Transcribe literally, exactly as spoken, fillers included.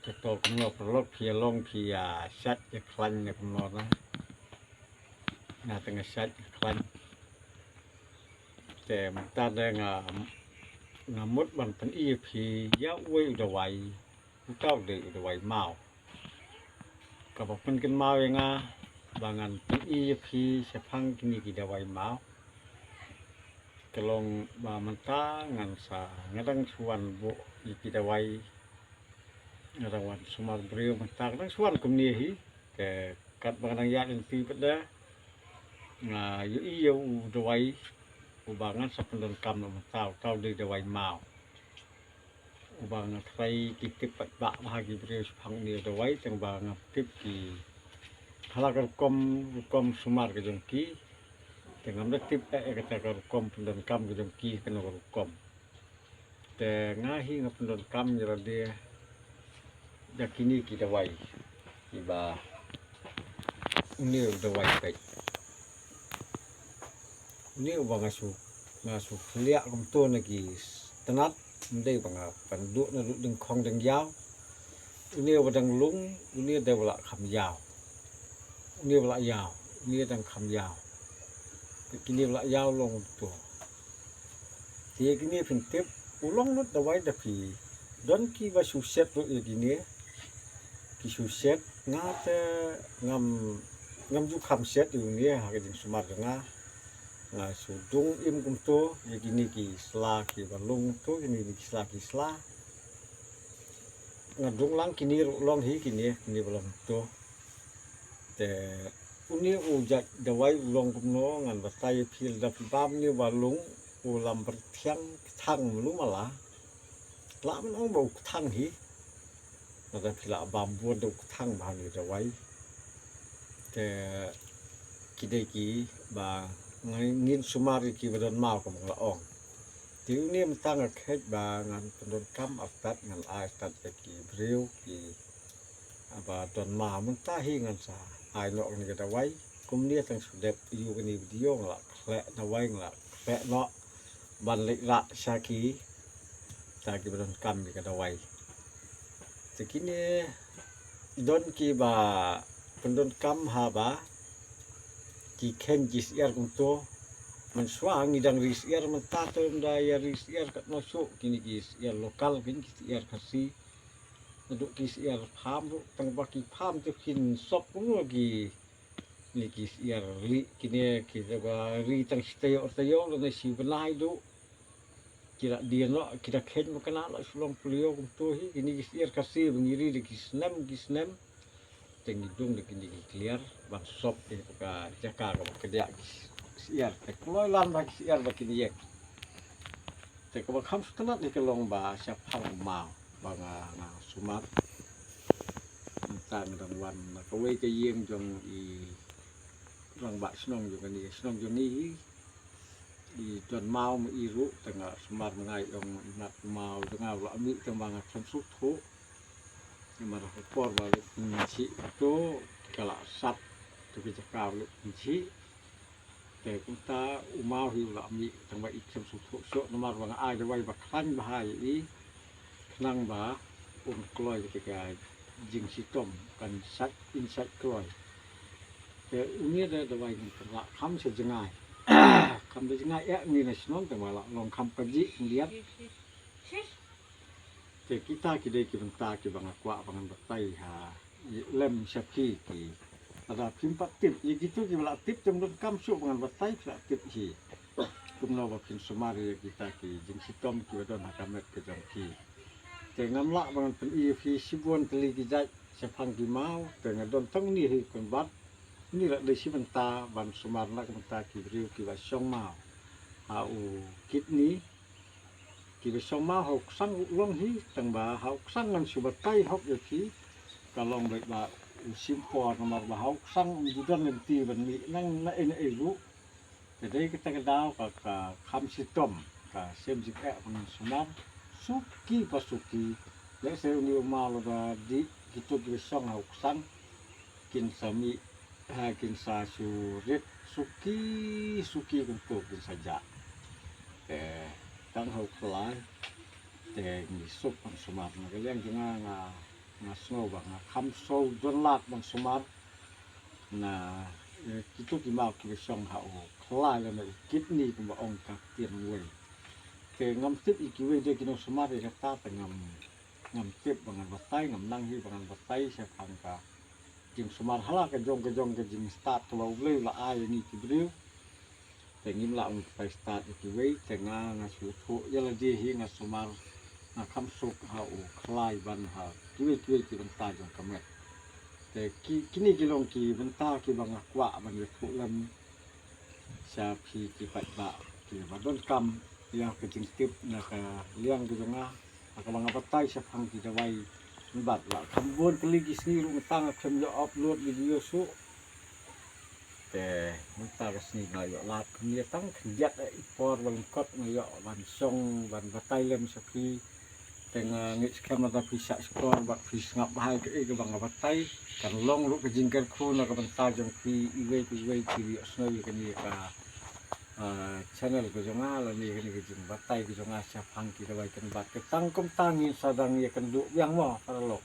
To kumno paralok phi ïa long phi ïa shat ïa khlaiñ ne kumno na. Nga te nga shat ïa khlaiñ. Te mynta de nga nga mut ban pyni ïa phi ïa uwei u dawai. Uta u dei u dawai maw. Kaba pynkynmaw ïa nga ba ngan pyni ïa phi shaphang kine ki dawai maw. Ka long ba mynta ngan sa nga dang shu wan buh ïa ki dawai. Nga dang wan sumar briew mynta nga dang shu wan kumne hi. Te katba nga dang ïaid lynti pat de nga ïohi ïa u dawai uba ngan sa pyndonkam noh mynta, uta u dei dawai maw. Uba nga tharai ki tip pat ba ha ki briew shaphang une u dawai tang ba nga tip ki ha la ka rukom, rukom sumar ka jong ki. Te ngam da tip eh kata ka rukom pyndonkam ka jong ki kano ka rukom. Te nga hi nga pyndonkam ïa lade da kine ki dawai kiba une u dawai peit. Une uba nga shu nga shu khliah kumto na ki tnat. Ym dei ba nga pynduh naduh dyngkhong dyngïaw. Une uba dang lung, une dei ba la kham ïaw. Une ba la ïaw, une dang kham ïaw. Kine ba la ïaw long kumto. Te kine phin tip u long lut dawai da phi. Don kiba shu shet ruh ïa kine. Ki shu shet, nga te ngam ngam ju kham shet ïa une ha ka jingsumar jong nga. Nga shu dung im kumto ïa kine ki sla kiba long kumto, kine ki sla ki sla. Nga dung lang kine ruh long hi kine, kine ba long kumto. Te une u jait dawai u long kumno ngan batai ïa phi lada phi bam une uba lung u lam byrthiang kthang mlu mala. Lah ban ong ba u kthang hi. Lada phi lah bam bun da u kthang ba ha une u dawai. Te ki dei kiba ngin sumar ïa kiba don maw kumba nga la ong. Te une mynta nga khet ba ngan pyndonkam artat ngan ai artat ïa ki briew ki ba don maw mynta hi ngan sa ai noh kane ka dawai. Kumne tang shu dep ïa kane video nga la khleh dawai nga la khleh noh ban leit rah sha kita kiba donkam ïa ka dawai. Te kine don kiba pyndonkam haba ki kheiñ ki syiar kumto. Mynshuwa ngi dang ri syiar mynta te ynda ïa ri syiar katno shuh kine ki syiar local kine ki syiar Khasi. Naduh ki syiar farm ruh tang ba ki farm te phin sop kumno ki ne ki syiar lieh kine ki da ba ri tang shi taïew ar taïew lane shi bnai duh. Ki da die noh ki da kheiñ ba kane la shu long polio kumto hi kine ki syiar Khasi ba ngi ri da ki snem ki snem. Te ngi dung da kine ki kliar ban sop ïa ka jaka kaba kdiah ki syiar te kloi lan ba ki syiar ba kin ïeng. Te kaba kham sngewtynnat hi ka long ba shaphang u maw ba nga nga sumar. Mynta nga dang wan na kawei ka ïing jong i rangbah shnong jong kane ka shnong jong ngi hi. I don maw ma i ruh te nga sumar ma nga i ong i mat maw jong nga u la mih tang ba nga khlem sngewthuh. Namar ha ka por ba leit pynshih to ka la sat to ka jaka ba leit pynshih. Te kumta u maw hi u la mih tang ba i khlem sngewthuh shuh namar ba nga ai dawai ba khlaiñ bha ïa i khnang ba un kloi kata ka jingshitom kan sait in sait kloi. Te une da dawai ngan pynlah kham sha jngai. Kham da jngai eh ngi na shnong te ba la long kham pajih ngi liat. Te kita ki dei ki bynta kiba nga kwah ba ngan batai ha lem sha phi ki. Lada phim pat tip ïa kito kiba la tip te ym donkam shuh ba ngan batai phi la tip hi. Kumno ba phin sumar ïa kita ki jingshitom kiba don ha ka met ka jong phi. Te ngam lah ba ngan pyni ïa phi shibun tylli ki jait shaphang ki maw te nga don tang une hi kynbat. Une la dei shi bynta ban sumar na ka bynta ki briew kiba shong maw ha u kidney. Kiba shong maw ha u ksang u long hi tang ba ha u ksang ngan shu batai hok ïa phi. Ka long beit ba u shim por namar ba ha u ksang um ju don lynti ban mih nang na ei na ei ruh. Te dei kata ka daw ka ka kham shitom ka sem jingeh ba ngan sumar suki pa suki. Lehse une u maw lada dih kito kiba shong ha u ksang kin sa mih ha kin sa shu rit suki suki kumto kin sa jah. Te tang ha u khlaiñ te ngi suk ban sumar na ka liang jong nga nga nga sngew ba nga kham shu don lad ban sumar na, eh, kitu ki maw kiba shong ha u khlai lane u kidney kumba ong ka ktien wei. Te ngam tip ïa kiwei de ki nongsumar ïa kata, te ngam, ngam tip ba ngan batai, ngam nang hi ba ngan batai shaphang ka jingsumar ha la ka jong ka jong ka jingstad kaba U Blei u la ai ïa ngi ki briew. Te ngim lah ban batai stad ïa kiwei, te nga, nga shu ïathuh ïa lade hi, nga sumar, nga kham suk ha u khlai ban ha kiwei kiwei ki bynta jong ka met. Te ki, kine ki long ki bynta kiba nga kwah ban ïathuh lem sha phi ki paidbah kiba donkam ïa ka jingtip na ka liang ka jong nga, ha kaba nga batai shaphang ki dawai. Bad la kham bun tylli ki sngi ruh mynta nga khlem ïoh upload video shuh. Te mynta ka sngi nga ïoh lad khyndiat, tang khyndiat ïa i por ba lyngkot nga ïoh ban shong ban batai lem sha phi. Te nga ngeit skhem lada phi shah shkor bad phi sngap bha ïa kaei kaba nga batai, kan long ruh ka jingkyrkhu na ka bynta jong phi iwei pa iwei kiba ïohsngew ïa kane ka, ah, channel ka jong nga lane kane ka jingbatai ka jong nga shaphang ki dawai. Te bad ka tang kumta ngin sa dang ïakynduh biang mo paralok.